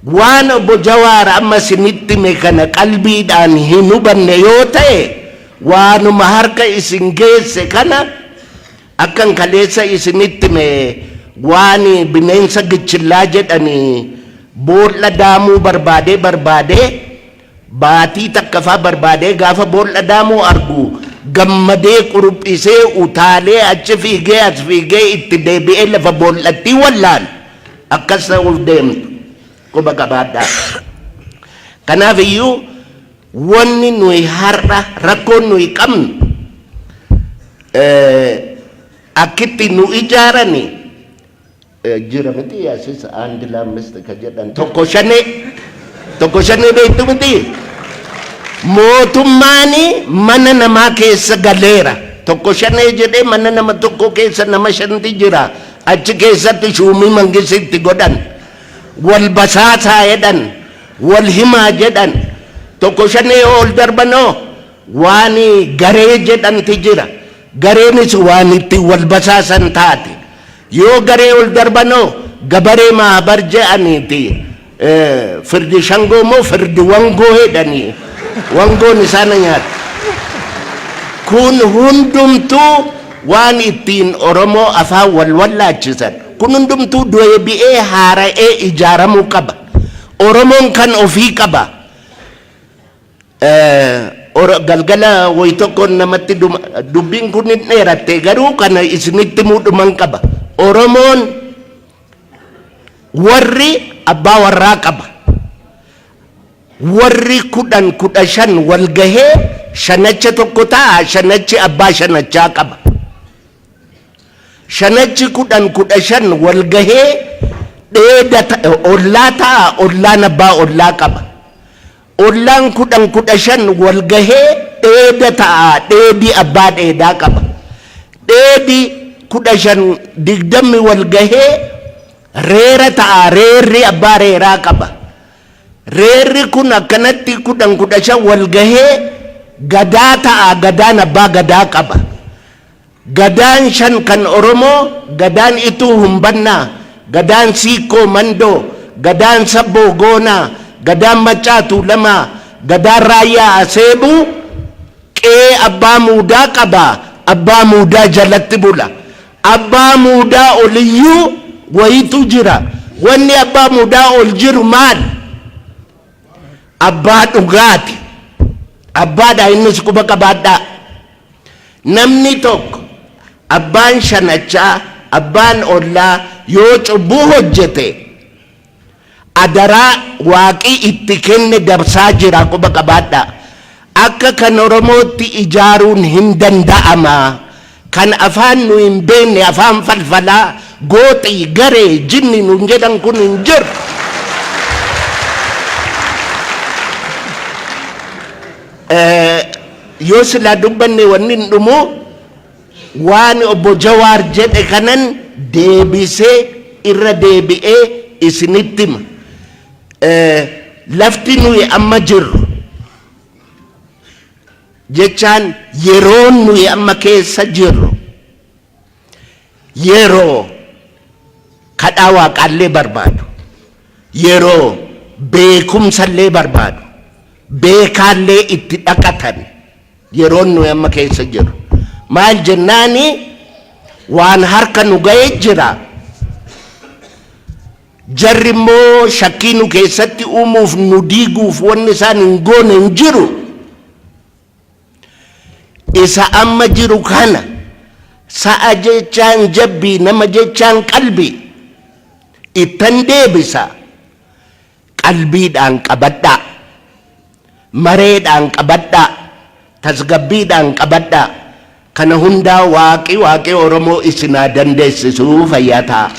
waan obbo Jawaar amma isinitti hime kana qalbiidhaan hin hubanne yoo ta'e waanuma harka isin geesse kana akkan kaleessa isinitti hime waan bineensa gichillaa jedhani bool'a daamuu barbaadee barbaadee baatii takka faa barbaadee gaafa bool'a daamuu argu gammadee quruphisee utaalee achi fiigee as fiigee itti deebi'ee lafa bool'attii wallaal akkas ta'uuf deemtu quba qabaadhaa. Kanaaf iyyuu wanni nuyi har'a rakkoon nuyi qabnu akkitti nu ijaarani jira miti asis አንድ ለአምስት ka jedhan tokko shanee tokko shanee beektu miti mootummaan mana namaa keessa galeera tokko shanee jedhee mana nama tokko keessa nama shanti jira achi keessatti shuumii mangisitti godhan wal basaasaa jedhan wal himaa jedhan tokko shanee ol darbanoo waan garee jedhanti jira gareenis waan itti wal basaasan taate yoo garee ol darbanoo gabaree maabar je'aniiti firdi shangoo moo firdi wangoo jedhanii wangoon isaana nyaata kun hundumtuu waan ittiin Oromoo afaan wal wallaachisan kun hundumtuu deebi'ee haara'ee ijaaramuu qaba. Oromoon kan ofii qaba. Galgala wayi tokkoon namatti dubbiin kun hin dheeratte garuu kana isinitti muudhuman qaba. Oromoon warri abbaa warraa qaba. Warri 10 15 wal gahee shanacha tokko ta'a shanachi abbaa shanachaa qaba. Shanachi 10 15 wal gahee dheeda ollaa ta'a ollaan abbaa ollaa qaba. Ollaan 10 15 wal gahee dheeda ta'a dheedi abbaa dheedaa qaba. Dheedi 15 20 wal gahee reera ta'a reerri abbaa reeraa qaba. Reerri kun akkanatti 10 15 wal gahee gadaa ta'a gadaan abbaa gadaa qaba. Gadaan shan kan Oromoo gadaan Ituu Humbannaa, gadaan Siikkoo Mandoo, gadaan Sabboo Goonaa, gadaan Maccaa Tuulamaa, gadaan Raayyaa Aseebuu qe'ee abbaa muudaa qaba abbaa muudaa jalatti bula. Abbaa muudaa oliyyuu wayitu jira. Wanni abbaa muudaa ol jiru maal? Abbaa dhugaati. Abbaadha innis quba qabaadhaa. Namni tokko abbaan shanachaa abbaan ollaa yoo cubbuu hojjete adaraa waaqii itti kenne dabsaa jira quba qabaadhaa. Akka kan Oromootti ijaaruun hin danda'ama. Kan afaan nu hin beekne afaan falfalaa gooxii garee jinni nuun jedhan kun hin jiru. Yoo silaa dubbanne wanni hin dhumu waan obbo Jawaar jedhe kanan deebisee irra deebi'ee isinitti hima. Lafti nuyi amma jirru jechaan yeroon nuyi amma keessa jirru yeroo kadhaa waaqaallee barbaadu yeroo beekumsallee barbaadu beekaallee itti dhaqatan yeroon nuyi amma keessa jirru maal jennaani waan harka nu ga'ee jira. Jarri immoo shakkii nu keessatti uumuuf nu diiguuf wanni isaan hin goone hin jiru. Isa amma jiru kana sa'a jechaan jabbii nama jechaan qalbii ittan deebisa qalbiidhaan qabadhaa mareedhaan qabadhaa tasgabbiidhaan qabadhaa kana hundaa waaqi waaqi Oromoo isinaa dandeessisuu fayyaa ta'a.